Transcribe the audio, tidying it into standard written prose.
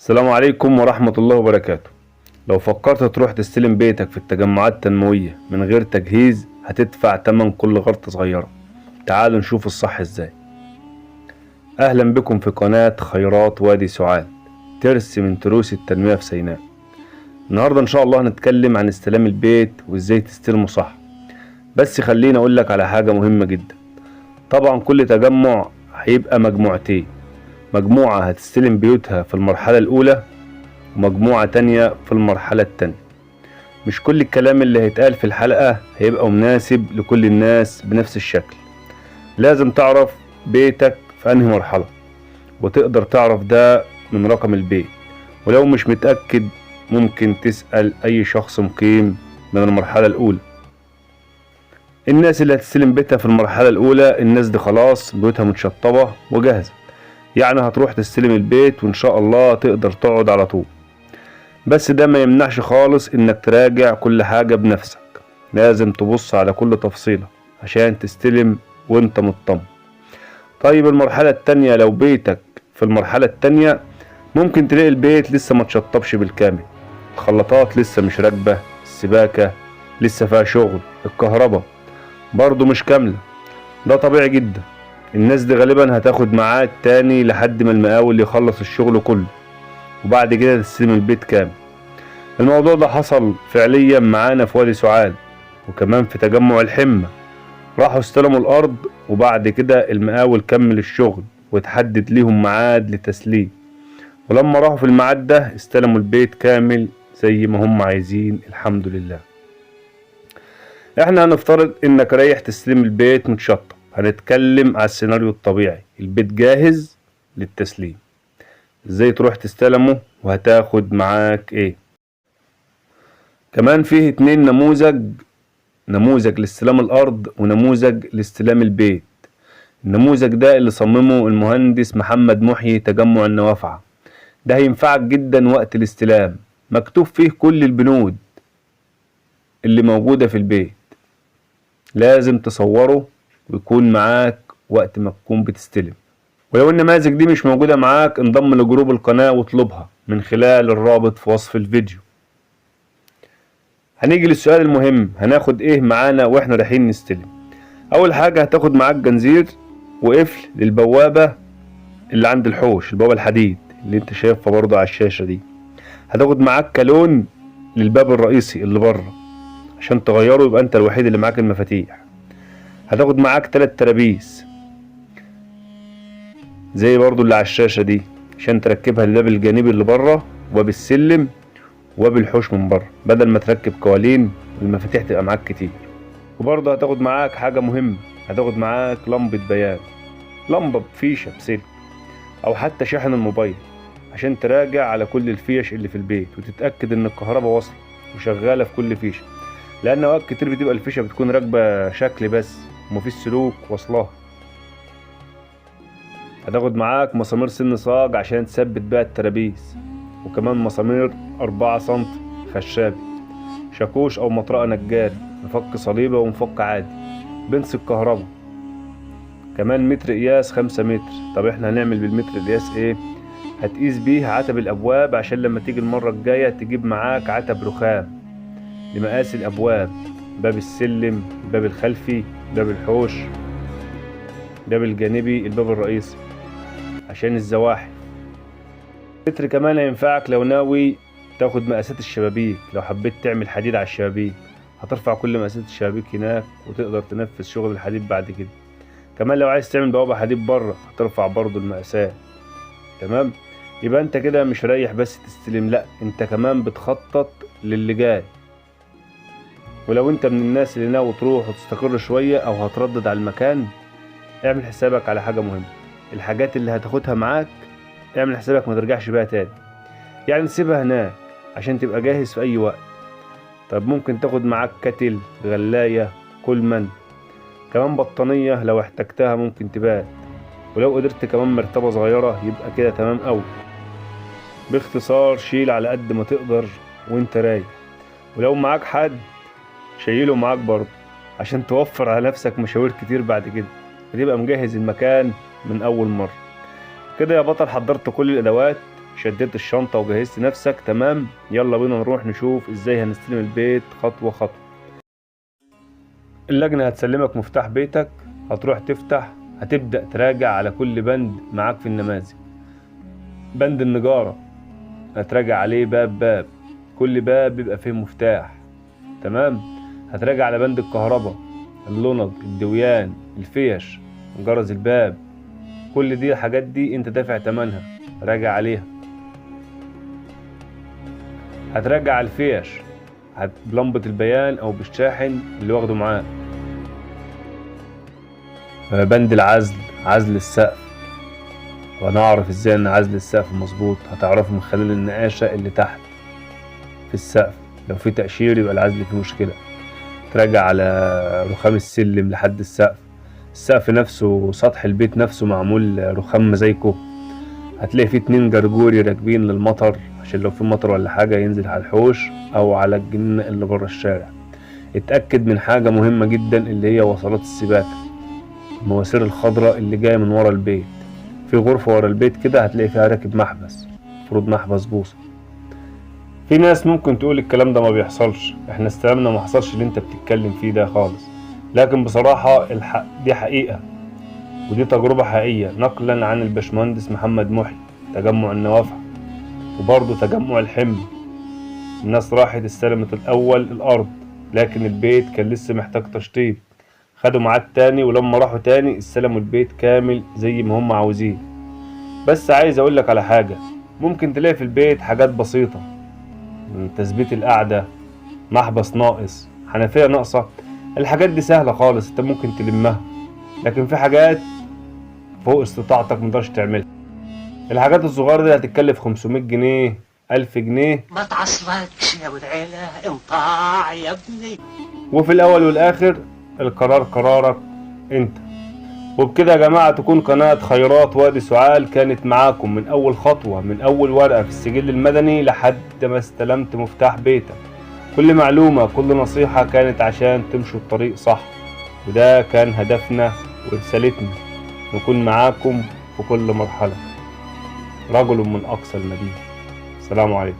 السلام عليكم ورحمة الله وبركاته. لو فكرت تروح تستلم بيتك في التجمعات التنموية من غير تجهيز هتدفع تمن كل غلطة صغيرة. تعالوا نشوف الصح ازاي. اهلا بكم في قناة خيرات وادي سعال، ترس من تروس التنمية في سيناء. النهاردة ان شاء الله هنتكلم عن استلام البيت وازاي تستلمه صح. بس خليني اقولك على حاجة مهمة جدا. طبعا كل تجمع هيبقى مجموعتين، مجموعة هتستلم بيوتها في المرحلة الأولى ومجموعة تانية في المرحلة التانية. مش كل الكلام اللي هيتقال في الحلقة هيبقى مناسب لكل الناس بنفس الشكل. لازم تعرف بيتك في أنهي مرحلة، وتقدر تعرف ده من رقم البيت، ولو مش متأكد ممكن تسأل أي شخص مقيم من المرحلة الأولى. الناس اللي هتستلم بيتها في المرحلة الأولى، الناس دي خلاص بيوتها متشطبة وجاهزة، يعني هتروح تستلم البيت وإن شاء الله تقدر تقعد على طول. بس ده ما يمنعش خالص إنك تراجع كل حاجة بنفسك. لازم تبص على كل تفصيلة عشان تستلم وانت مطمن. طيب المرحلة التانية، لو بيتك في المرحلة التانية ممكن تلاقي البيت لسه ما تشطبش بالكامل، الخلاطات لسه مش راكبة، السباكة لسه فيها شغل، الكهرباء برضو مش كاملة. ده طبيعي جدا. الناس دي غالبا هتاخد ميعاد تاني لحد ما المقاول يخلص الشغل كله، وبعد كده تستلم البيت كامل. الموضوع ده حصل فعليا معانا في وادي سعال، وكمان في تجمع الحمة. راحوا استلموا الأرض وبعد كده المقاول كمل الشغل وتحدد ليهم ميعاد لتسليم، ولما راحوا في الميعاد ده استلموا البيت كامل زي ما هم عايزين، الحمد لله. احنا هنفترض انك رايح تستلم البيت متشطب. هنتكلم على السيناريو الطبيعي، البيت جاهز للتسليم، ازاي تروح تستلمه وهتاخد معاك ايه. كمان فيه 2 نموذج، نموذج لاستلام الارض ونموذج لاستلام البيت. النموذج ده اللي صممه المهندس محمد محيي تجمع النوافعة، ده هينفعك جدا وقت الاستلام. مكتوب فيه كل البنود اللي موجودة في البيت، لازم تصوره ويكون معاك وقت ما تكون بتستلم. ولو النماذج دي مش موجودة معاك انضم لجروب القناة واطلبها من خلال الرابط في وصف الفيديو. هنيجي للسؤال المهم، هناخد ايه معانا واحنا رايحين نستلم؟ اول حاجة هتاخد معاك جنزير وقفل للبوابة اللي عند الحوش، البوابة الحديد اللي انت شايفها برضو على الشاشة دي. هتاخد معاك كالون للباب الرئيسي اللي بره عشان تغيره، يبقى انت الوحيد اللي معاك المفاتيح. هتاخد معاك 3 ترابيس زي برضو اللي على الشاشة دي عشان تركبها للباب الجانبي اللي بره وباب السلم وباب الحوش من بره، بدل ما تركب قوالين والمفاتيح تبقى معاك كتير. وبرضه هتاخد معاك حاجة مهمة، هتاخد معاك لمبة بيان، لمبة بفيشة بسلك أو حتى شاحن الموبايل، عشان تراجع على كل الفيش اللي في البيت وتتأكد إن الكهرباء واصلة وشغالة في كل فيشة، لأن أوقات كتير بتبقى الفيشة بتكون راكبة شكل بس ومفيش سلوك واصلاها. هتاخد معاك مسامير سن صاج عشان تثبت بيها الترابيس، وكمان مسامير 4 سنتي خشابي، شاكوش أو مطرقة نجاري، مفك صليبة ومفك عادي، بنس الكهرباء، كمان متر قياس 5 متر. طب احنا هنعمل بالمتر القياس ايه؟ هتقيس بيه عتب الأبواب عشان لما تيجي المرة الجاية تجيب معاك عتب رخام لمقاس الأبواب، باب السلم، الباب الخلفي، باب الحوش، باب الجانبي، الباب الرئيسي عشان الزواحف. متر كمان هينفعك لو ناوي تاخد مقاسات الشبابيك، لو حبيت تعمل حديد على الشبابيك هترفع كل مقاسات الشبابيك هناك وتقدر تنفذ شغل الحديد بعد كده. كمان لو عايز تعمل بوابة حديد بره هترفع برضو المقاسات. تمام، يبقى انت كده مش رايح بس تستلم، لا انت كمان بتخطط للي جاي. ولو انت من الناس اللي ناوي تروح وتستقر شوية او هتردد على المكان، اعمل حسابك على حاجة مهمة. الحاجات اللي هتاخدها معاك اعمل حسابك ما ترجعش بيها تاني، يعني سيبها هناك عشان تبقى جاهز في اي وقت. طب ممكن تاخد معاك كتل، غلاية، كولمان، كمان بطانية لو احتجتها ممكن تبات، ولو قدرت كمان مرتبة صغيرة يبقى كده تمام قوي. باختصار شيل على قد ما تقدر وانت رايح، ولو معاك حد شيله معاك برضه عشان توفر على نفسك مشاوير كتير بعد كده، وتبقى مجهز المكان من اول مرة. كده يا بطل حضرت كل الادوات، شديت الشنطة وجهزت نفسك؟ تمام، يلا بينا نروح نشوف ازاي هنستلم البيت خطوة خطوة. اللجنة هتسلمك مفتاح بيتك، هتروح تفتح، هتبدأ تراجع على كل بند معاك في النماذج. بند النجارة هتراجع عليه باب باب، كل باب بيبقى فيه مفتاح، تمام. هتراجع على بند الكهرباء، اللنض، الدويان، الفيش، جرس الباب، كل دي الحاجات دي انت دافع تمنها، راجع عليها. هتراجع على الفيش بلمبة البيان او بالشاحن اللي واخده معاه. بند العزل، عزل السقف، وهنعرف ازاي ان عزل السقف مظبوط؟ هتعرفه من خلال النقاشة اللي تحت في السقف، لو في تقشير يبقى العزل فيه مشكلة. تراجع على رخام السلم لحد السقف، السقف نفسه، سطح البيت نفسه معمول رخام مزايكو، هتلاقي فيه 2 جرجوري راكبين للمطر عشان لو في مطر ولا حاجة ينزل على الحوش أو على الجنينة اللي بره الشارع. اتأكد من حاجة مهمة جدا اللي هي وصلات السباكة، المواسير الخضراء اللي جاية من ورا البيت. في غرفة ورا البيت كده هتلاقي فيها راكب محبس، المفروض محبس بوصة. في ناس ممكن تقول الكلام ده ما بيحصلش، احنا استلمنا ما حصلش اللي انت بتتكلم فيه ده خالص، لكن بصراحة دي حقيقة ودي تجربة حقيقية نقلا عن الباشمهندس محمد محي، تجمع النوافع وبرضه تجمع الحمل. الناس راحت استلمت الأول الأرض، لكن البيت كان لسه محتاج تشطيب، خدوا ميعاد تاني، ولما راحوا تاني استلموا البيت كامل زي ما هم عاوزين. بس عايز اقولك على حاجة، ممكن تلاقي في البيت حاجات بسيطة، من تثبيت القعدة، محبس ناقص، حنفية ناقصة، الحاجات دي سهلة خالص انت ممكن تلمها، لكن في حاجات فوق استطاعتك متقدرش تعملها. الحاجات الصغيرة دي هتتكلف 500 جنيه، 1000 جنيه. ما تعصلكش يا ابو العيلة، انطاع يا ابني. وفي الأول والآخر القرار قرارك انت. وبكده يا جماعة تكون قناة خيرات وادي سعال كانت معاكم من أول خطوة، من أول ورقة في السجل المدني لحد ما استلمت مفتاح بيتك. كل معلومة، كل نصيحة كانت عشان تمشوا الطريق صح، وده كان هدفنا ورسالتنا، نكون معاكم في كل مرحلة. رجل من أقصى المدينة. السلام عليكم.